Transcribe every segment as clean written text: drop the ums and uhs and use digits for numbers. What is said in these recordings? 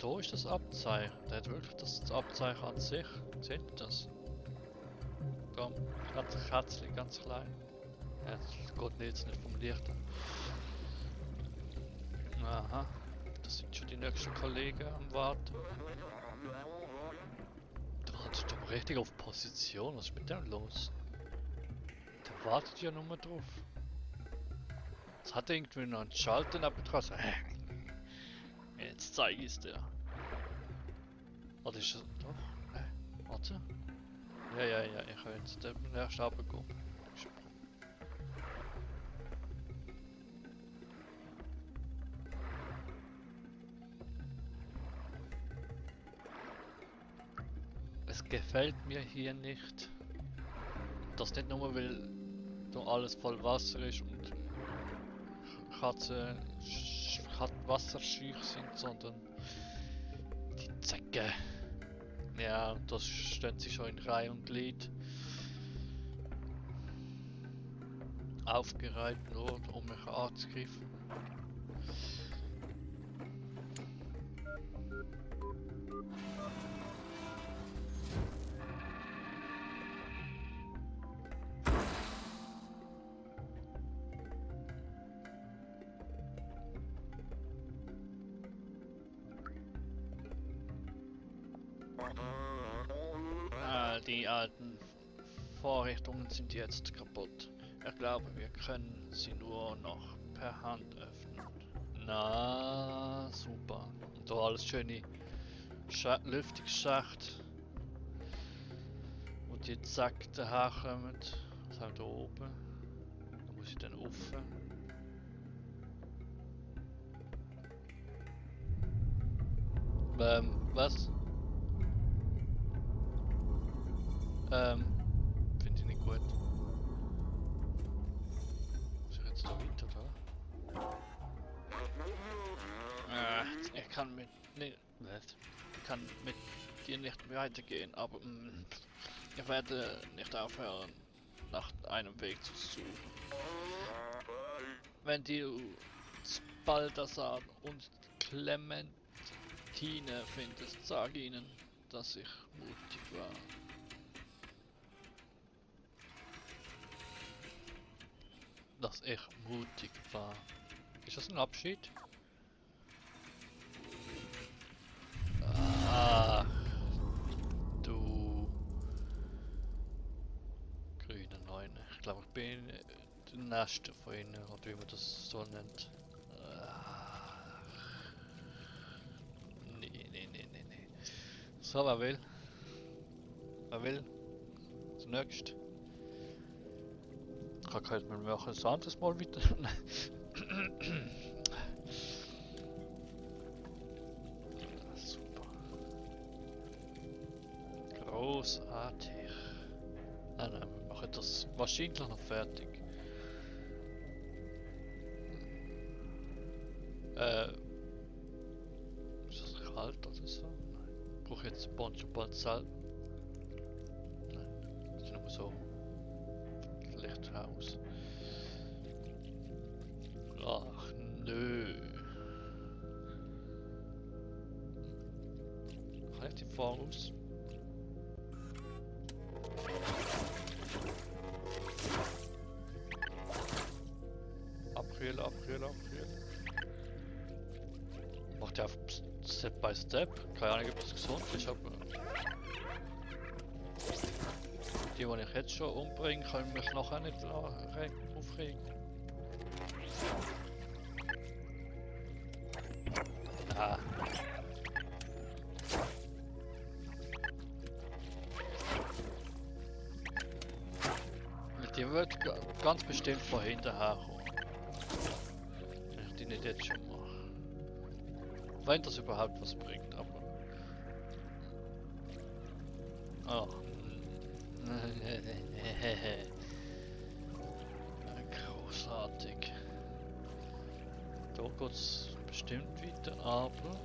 da ist das Abzeichen. Der hat wirklich das Abzeichen an sich. Seht ihr das? Da, ganz Kätzchen, ganz klein. Ja, das geht jetzt nicht vom Licht an. Aha, das sind schon die nächsten Kollegen am Warten. Der wartet doch richtig auf Position. Was ist mit dem los? Der wartet ja nur drauf. Es hat irgendwie noch einen Schalter neben dran. So, jetzt zeige ich es dir. Warte, ist es doch? Warte. Ja, ich kann jetzt den nächsten runtergehen. Es gefällt mir hier nicht, dass nicht nur weil da alles voll Wasser ist und Katzen wasserscheu sind, sondern die Zecken. Ja, das stehen sie schon in Reihe und Glied. Aufgereiht nur, um mich anzugreifen. Die alten Vorrichtungen sind jetzt kaputt. Ich glaube, wir können sie nur noch per Hand öffnen. Na, super. Und da alles schöne Lüftungsschacht. Und die zack daherkommen. Was haben wir da oben? Da muss ich dann rauf. Was? Finde ich nicht gut. Muss ich jetzt da weiter, oder? Ich kann mit... Nee, ich kann mit dir nicht weitergehen, aber ich werde nicht aufhören, nach einem Weg zu suchen. Wenn du Balthasar und Clementine findest, sag ihnen, dass ich mutig war. Dass ich mutig war. Ist das ein Abschied? Ach, du grüne Neune. Ich glaube, ich bin der Nächste von ihnen, oder wie man das so nennt. Nee. So, wer will? Wer will? Zunächst. Ich kann halt mir auch ein anderes Mal wieder. Super. Großartig. Nein, wir machen das wahrscheinlich noch fertig. Ist das kalt oder so? Nein. Ich brauche jetzt Poncho bald selber. Nein, das ist nur so. Lichthaus. Ach nö. Kann ich die voraus? April. Macht ja Step by Step. Keine Ahnung, ob das gesund ist, aber die ich jetzt schon umbringe, können mich nachher nicht aufregen. Ah. Die wird ganz bestimmt von hinten herkommen. Wenn ich die nicht jetzt schon mache. Wenn das überhaupt was bringt, aber... Oh. Großartig. Da geht's bestimmt weiter, aber...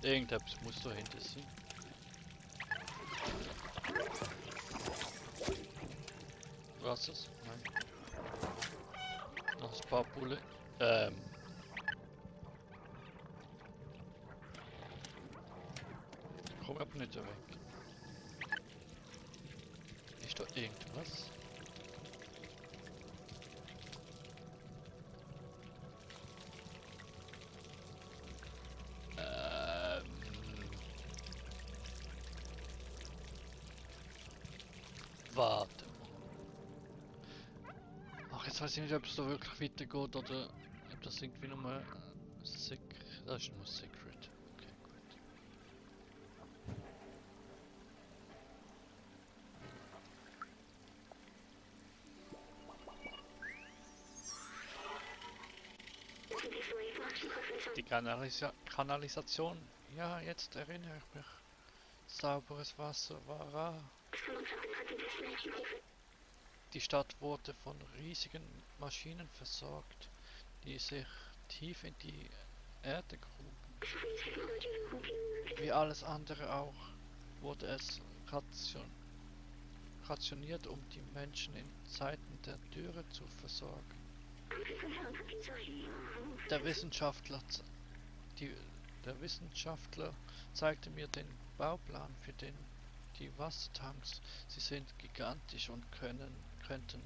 Irgendetwas muss dahinter sein. Was ist? Nein. Noch ein paar Bulle. Komm aber nicht weg. Ist da irgendwas? Warte mal. Ach, jetzt weiß ich nicht, ob es da wirklich weitergeht oder ob das irgendwie nur das ist nur Secret. Okay, gut. Die Kanalisation. Ja, jetzt erinnere ich mich. Sauberes Wasser war rar. Die Stadt wurde von riesigen Maschinen versorgt, die sich tief in die Erde gruben. Wie alles andere auch wurde es rationiert, um die Menschen in Zeiten der Dürre zu versorgen. Der Wissenschaftler, die, der Wissenschaftler zeigte mir den Bauplan für die Wassertanks. Sie sind gigantisch und könnten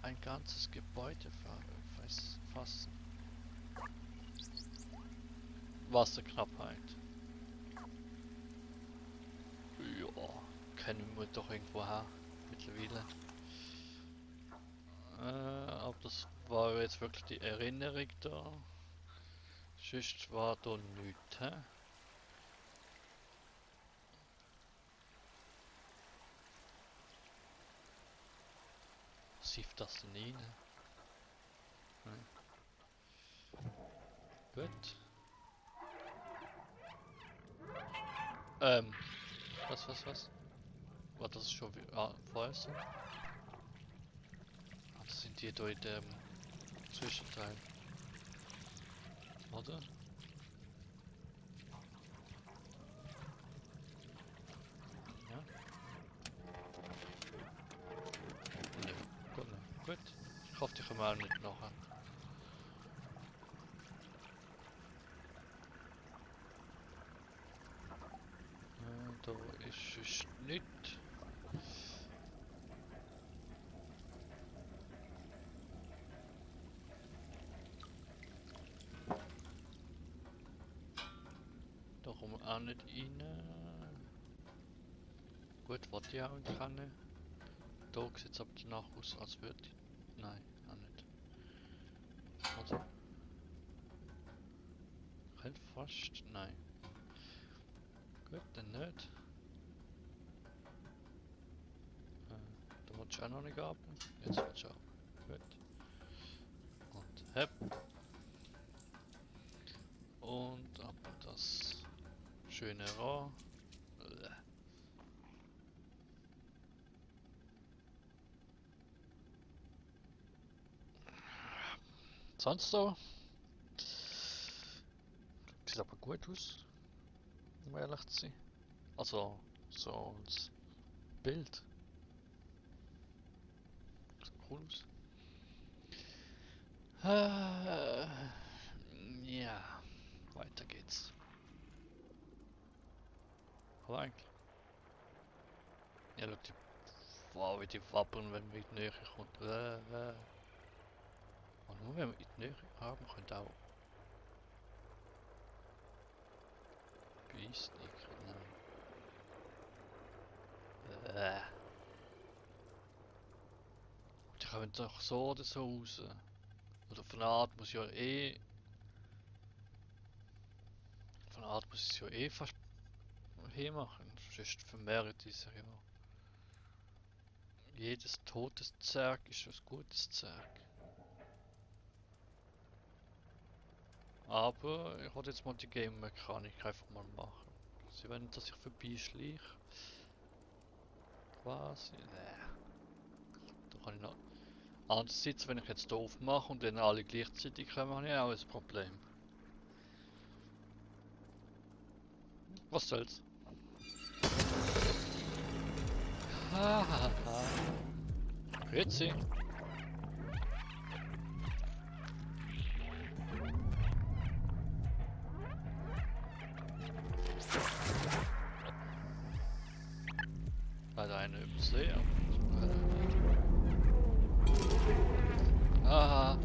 ein ganzes Gebäude fassen. Wasserknappheit. Ja, kennen wir doch irgendwo her mittlerweile. Aber das war jetzt wirklich die Erinnerung da. Sonst war da nichts, hä? Sieft das denn rein? Nein. Gut. Was? War das schon vorher so? Ah, das sind die da in dem Zwischenteil. Oder? Ja? Nee, gut, ne. Gut. Ich hoffe, die kommen auch nicht nachher. Da ist es nicht. Da kommen wir auch nicht rein. Gut, warte ich auch in die Kanne. Da sieht es aber danach aus, als würde ich... Nein, auch nicht. Oder? Könnte fast... Nein. Gut, dann nicht. Da willst du auch noch nicht ab. Jetzt willst du ab. Gut. Und hepp. Und ab das schöne Rohr. Sonst so? Sieht aber gut aus, um ehrlich zu sein. Also, so als Bild. Sieht cool aus. Ja, weiter geht's. Aber eigentlich. Ja, schau, wow, wie die wappern, wenn wir in die Nähe kommen. Und nur wenn wir in die Nähe haben, können auch Beast nicht. Nein. Die kommen doch so oder so raus. Oder von der Art muss ja eh. Von der Art muss es ja eh fast machen. Sonst vermehren die sich ja. Jedes totes Zerg ist ein gutes Zerg. Aber ich wollte jetzt mal die Game-Mechanik einfach mal machen. Sie wollen, dass ich vorbeischleiche. Quasi. Da kann ich noch. Andererseits, wenn ich jetzt doof mache und dann alle gleichzeitig kommen, habe ich auch ein Problem. Was soll's? Hahaha. Grüezi. Hat eine übersehen. Haha.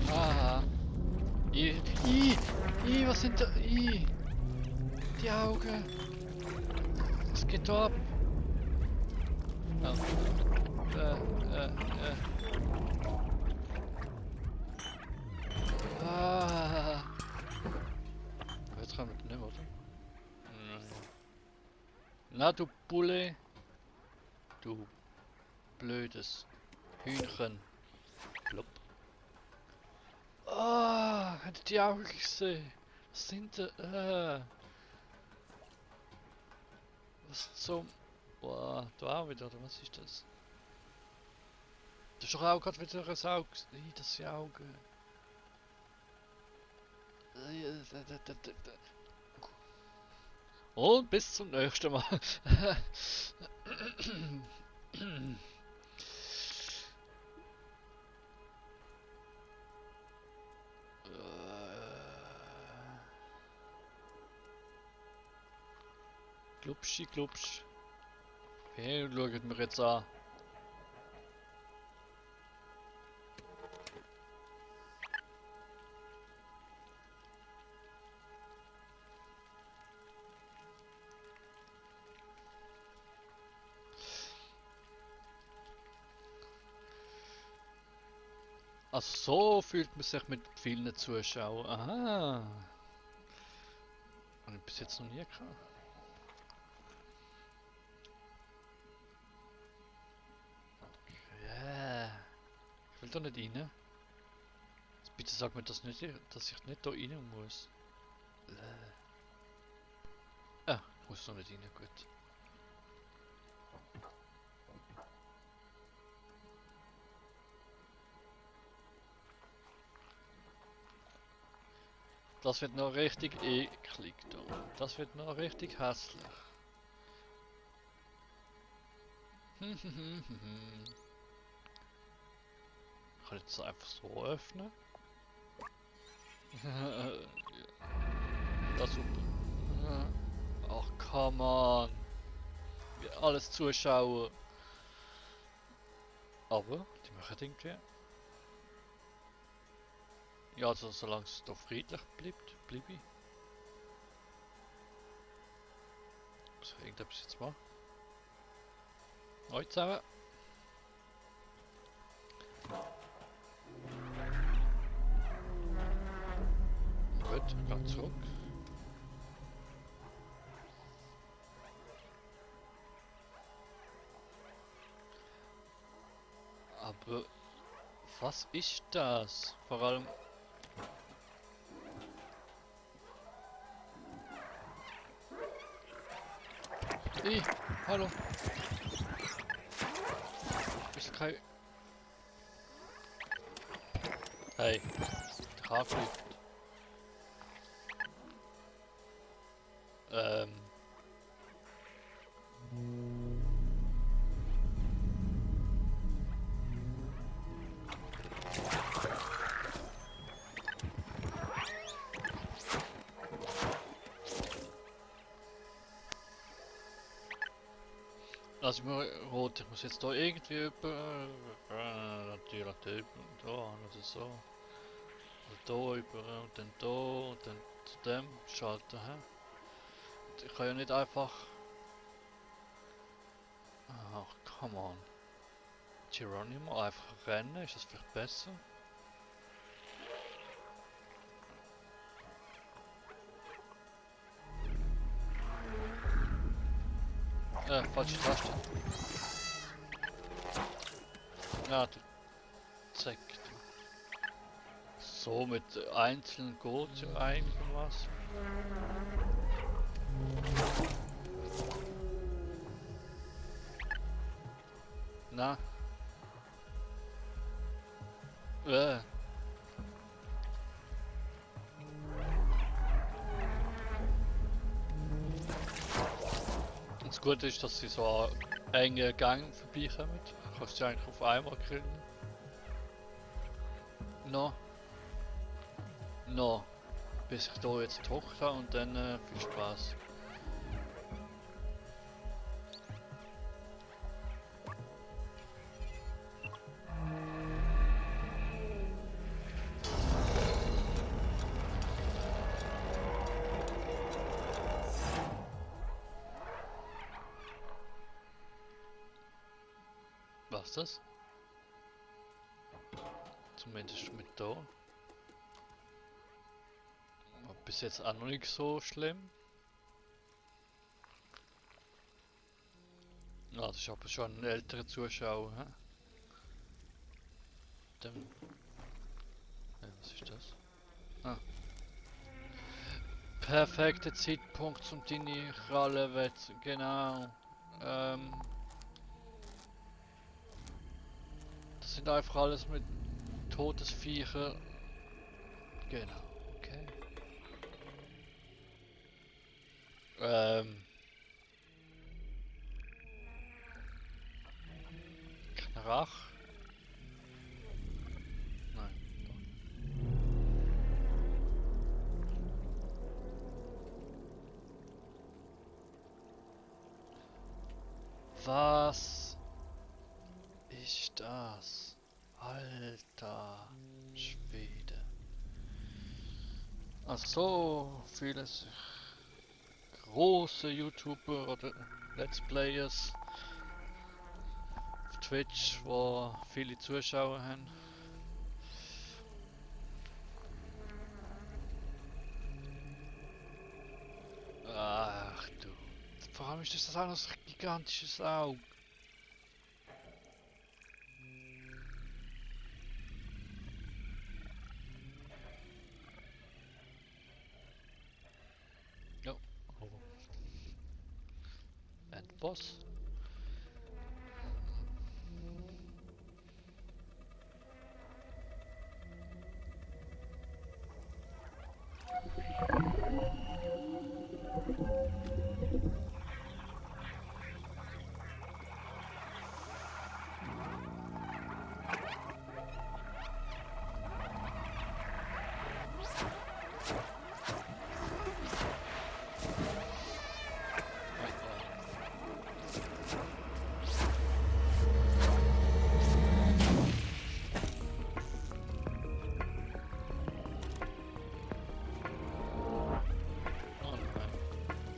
Haha. Was sind da? Die Augen. Was geht da ab? Oh. Ah. Jetzt kann ich nicht mehr, oder? Na du Bulle. Du blödes Hühnchen. Plopp. Ah, hätte die Augen gesehen. Was sind da? Was zum... Boah, da auch wieder, oder was ist das? Das ist doch auch gerade wieder ein Auge. Das Auge. Und bis zum nächsten Mal. Glubschi, glubsch. Hey, schaut mich jetzt an. Also so fühlt man sich mit vielen Zuschauern. Aha. Habe ich bis jetzt noch nie gehabt. Yeah. Ich will da nicht rein. Bitte sag mir das nicht, dass ich nicht da rein muss. Ah, ich muss da nicht rein, gut. Das wird noch richtig eklig da. Das wird noch richtig hässlich. Ich kann jetzt einfach so öffnen. Ja, super. Ach, come on. Wir alles Zuschauer. Aber, die machen irgendwie. Ja, also solange es da friedlich bleibt, bleibe ich. Muss ich irgendetwas jetzt machen? Hallo zusammen. Gut, ich gehe zurück. Aber was ist das? Vor allem. Hallo. Ist kein. Hey, der Haken liegt. Lass mich mal rot, ich muss jetzt da irgendwie über. Natürlich da oder so. Oder da über und dann da und dann zu dem schalten, hä? Ich kann ja nicht einfach. Ach, come on. Geronimo einfach rennen, ist das vielleicht besser? Falsche Taste. Ja, du Zeck. So mit einzelnen geht ja einigermaßen. Na. Gute ist, dass sie so an engen Gang vorbeikommen. Kannst du eigentlich auf einmal killen. No. No. Bis ich da jetzt gehockt habe und dann viel Spaß. Was ist das? Zumindest mit da. Bis jetzt auch noch nicht so schlimm. Ja, das ist aber schon ein älterer Zuschauer. Hä? Dem was ist das? Ah. Perfekter Zeitpunkt zum deine Kralle wetzen. Genau. Das sind einfach alles mit Todesviecher. Genau. Okay. Knarach. Nein. Was ist das? Alter Schwede. Also so viele große YouTuber oder Let's Players auf Twitch, wo viele Zuschauer haben. Ach du. Vor allem ist das auch noch so ein gigantisches Auge. Ja. Oh. Endboss.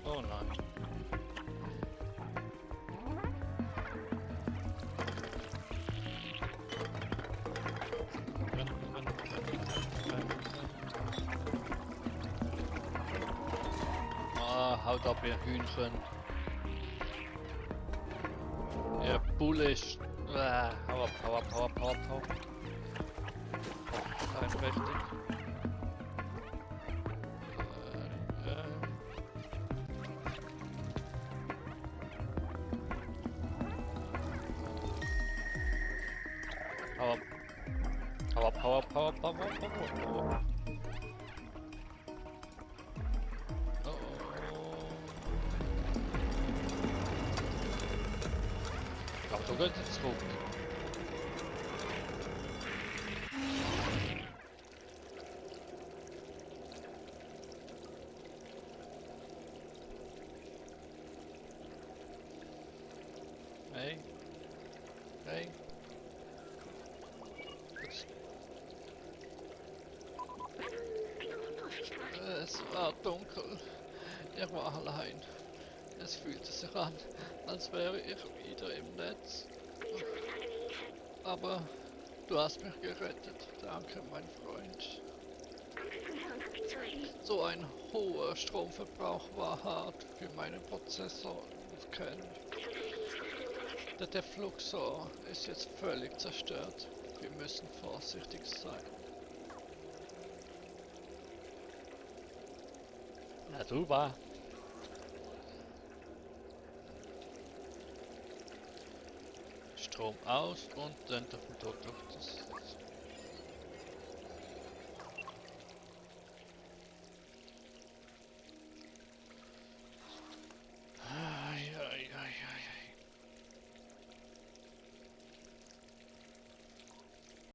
Oh nein. Oh nein. Renn, renn, renn, renn, renn. Ah, haut ab, ihr Hühnchen. Ihr Bullish. Hau ab, hau ab, hau ab, hau ab, hau ab. Kein richtig. Hau ab. Hau ab, hau ab, hau ab, hau ab, hau ab, hau ab. Oh, oh. Ach, du gehst jetzt zurück. Hey. Hey. Es war dunkel. Ich war allein. Es fühlte sich an, als wäre ich wieder im Netz. Aber du hast mich gerettet. Danke, mein Freund. So ein hoher Stromverbrauch war hart für meinen Prozessor. Der Fluxor ist jetzt völlig zerstört. Wir müssen vorsichtig sein. Na super. Strom aus und dann dürfen wir dort durch das